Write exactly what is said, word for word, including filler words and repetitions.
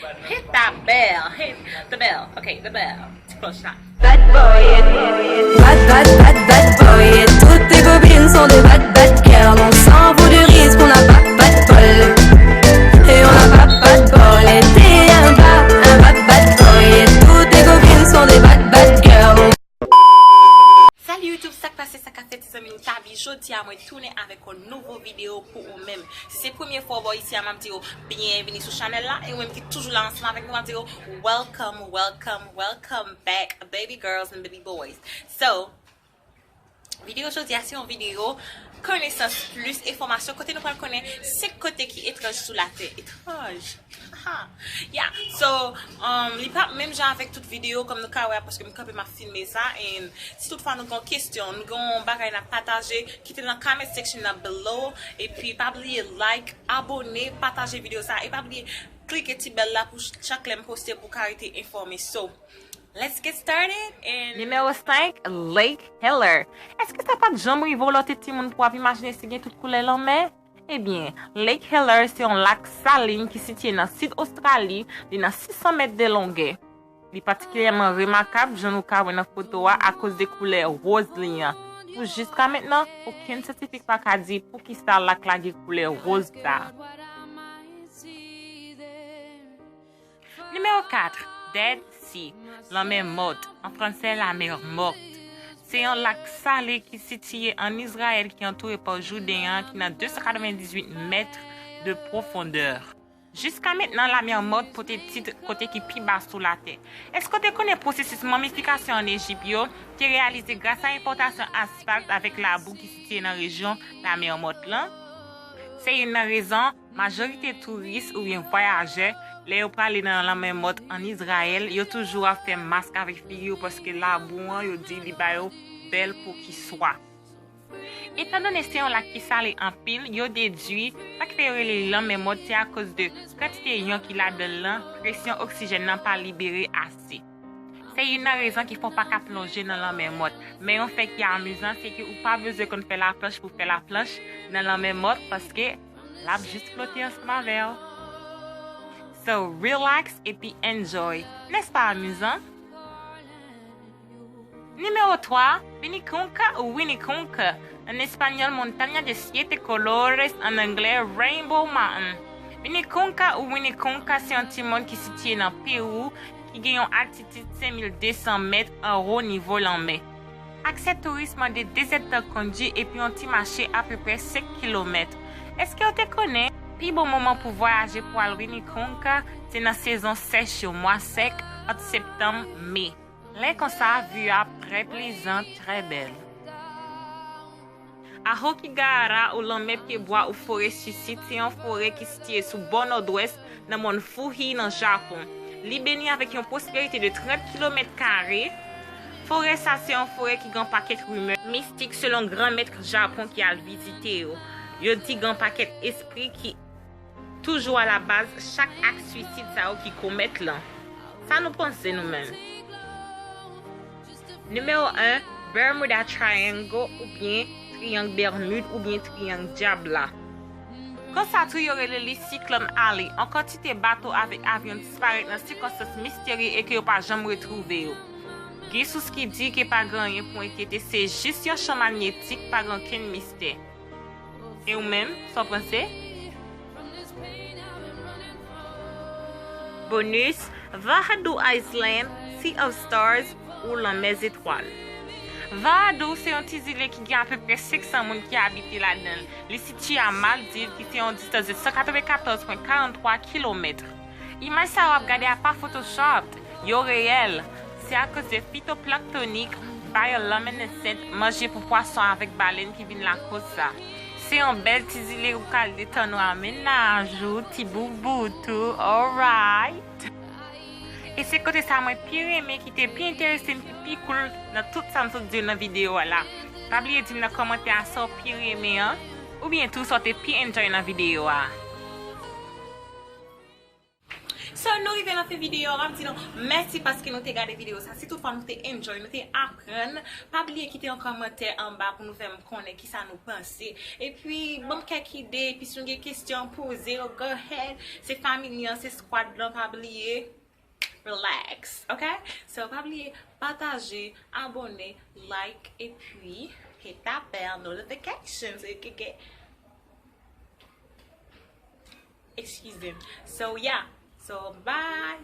Hit that bell, hit the bell, ok, the bell. Ti klòch la. Bad, bad, bad, bad boy, et toutes tes copines sont des bad, bad girls. On s'en fout du risque, on n'a pas, pas de bol. Et on n'a pas, pas de bol. Et t'es un bad, un bad, bad boy, et toutes tes copines sont des bad, bad girls. Salut YouTube, sa k pase, sa k ap fèt, ti zanmi m Tabi. Jodi a mwen tounen avèk yon nouvo videyo pou ou menm. Si se premye fwa w bò isi a, m ap di w byenvini sou chanèl la. E ou menm ki toujou la ansanm avèk nou, m ap di w welcome, welcome, welcome back, baby girls and baby boys. So, videyo jodi a se yon videyo konesans plis enfòmasyon kote nou pral konnen senk kote ki etranj sou latè. Etranj. Aha. Yeah. So, um, li pa menm jan avèk tout videyo kòm nou ka wè a, paske m kanpe m ap filme sa. And si toutfwa nou gen yon kesyon, nou gen yon bagay n ap pataje, kite nan comment section nan below. Epi pa bliye like, abone, pataje videyo sa. E pa bliye klike ti bèl la pou chak lè m poste pou w ka rete enfòme. So, let's get started and Nimewo senk, Lake Heller. Èske sa pa t janm rive w lè w te timoun pou w ap imajine si gen tout koulè lanmè? Ebyen, Lake Heller se yon lak salin ki sitiye nan sid Ostrali, li nan sis san mèt de longè. Li patikilyèman remakab, jan nou ka wè nan foto a, akoz de koulè woz li an. Pou jiska mentnan, okenn syantifik pa ka di poukisa lak la gen koulè woz sa. Nimewo kat, Dead Sea, Lanmè Mòt, an fransè, la mer morte. Se yon lak sale ki sitiye ann Izrayèl ki antoure pa Jouden an ki nan de san katrevendizuit mèt de pwofondè. Jiska mentnan, Lamè Mòt pote tit kote ki pi ba sou latè. Èske w te konnen pwosesis momifikasyon ann Ejip yo te reyalize gras a enpòtasyon asfalt avèk labou ki sitiye nan rejyon Lamè Mòt lan? Se youn nan rezon majorite touris oubyen vwayajè, lè yo prale nan Lanmè Mòt ann Izrayèl, yo toujou ap fè mask avèk figi yo paske labou an, yo di li ba yo bèl po ki swa. Etandone se yon lak ki sale anpil, yo dedui sa k fè yo rele li Lanmè Mòt se akoz de kantite yon ki ladan l lan, presyon oksijèn nan pa libere ase. Se youn nan rezon ki fè w pa ka plonje nan Lanmè Mòt. Men yon fè ki amizan, se ke ou pa bezwen konn fè laplanch pou fè laplanch nan Lanmè Mòt, paske l ap jis flote ansanm avè w. So, relax epi enjoy. Nèspa amizan? Nimewo twa, Vinicunca ou Winnicunca, an espanyòl, Montaña de Siete Colores, an anglè, Rainbow Mountain. Vinicunca ou Winnicunca se yon ti mòn ki sitiye nan Pewou, ki gen yon altitid senk mil de san mèt anwo nivo lanmè. Aksè touris mande de zèdtan kondui epi yon ti mache apeprè senk kilomèt. Èske w te konnen pi bon moman pou vwayaje pou al Winnicunca se nan sezon sèch yo, mwa sèk, ant septanm, me? Lè konsa, vi a trè plezan, trè bèl. Ahokigahara ou Lanmè Pyebwa ou Forè Sisid se yon forè ki sitiye sou bò nòdwès nan mòn Fuji nan Japon. Li beni avèk yon pwosperite de trant kilomèt kare. Forè sa se yon forè ki gen pakèt rimè mistik selon granmèt Japon ki al vizite yo. Yo di gen pakèt espri ki toujou alabaz chak ak swisid sa yo ki komèt lan. Sa nou panse nou menm? Nimewo en, Bermuda Triangle oubyen Triyang Bèmid oubyen Triyang Dyab la. Konsa tou yo rele li Siklòn Alley, yon kantite bato avèk avyon disparèt nan sikonstans misterye e ke yo pa janm retwouve yo. Gen sous ki di ke pa gen anyen pou enkyete, se jis yon chan magnetik, pa gen okenn mistè. E ou menm, sa w panse? Bonus, Vaadhoo Island, Sea of Stars, ou Lanmè Zetwal. Vaadhoo se yon ti zile ki gen apeprè senk san moun ki abite ladan l. Li sitiye a Maldiv, ki se yon distans de san katrevenkatòz pwen karanntwa kilomèt. Imaj sa yo w ap gade a pa photoshopped, yo reyèl. Se akoz de fitoplanktonik, bioluminescent, manje pou pwason avèk balèn ki vin lakoz sa. Se yon bèl ti zile ou ka al detann ou a mennaj ou, ti boubou tou, alright. E se kote sa mwen pi renmen, ki te pi enterese m, ki pi cool nan tout sa m sot di w nan videyo a la. Pa bliye di m nan kòmantè a sa w pi renmen an, oubyen tou sa w te pi enjoy nan videyo a. So, nou rive nan fen videyo a, m ap di nou mèsi paske nou te gade videyo sa. Si toutfwa nou te enjoy, nou te aprann, pa bliye kite yon kòmantè anba pou nou fè m konnen kisa nou panse. Epi, ban m kèk ide, epi si nou gen kesyon, poze yo, go ahead. Se family an, se squad lan, pa bliye. Relax, ok? So, pa bliye pataje, abone, like, epi hit that bell notification. So, you can get, excuse me. So, yeah. So, bye.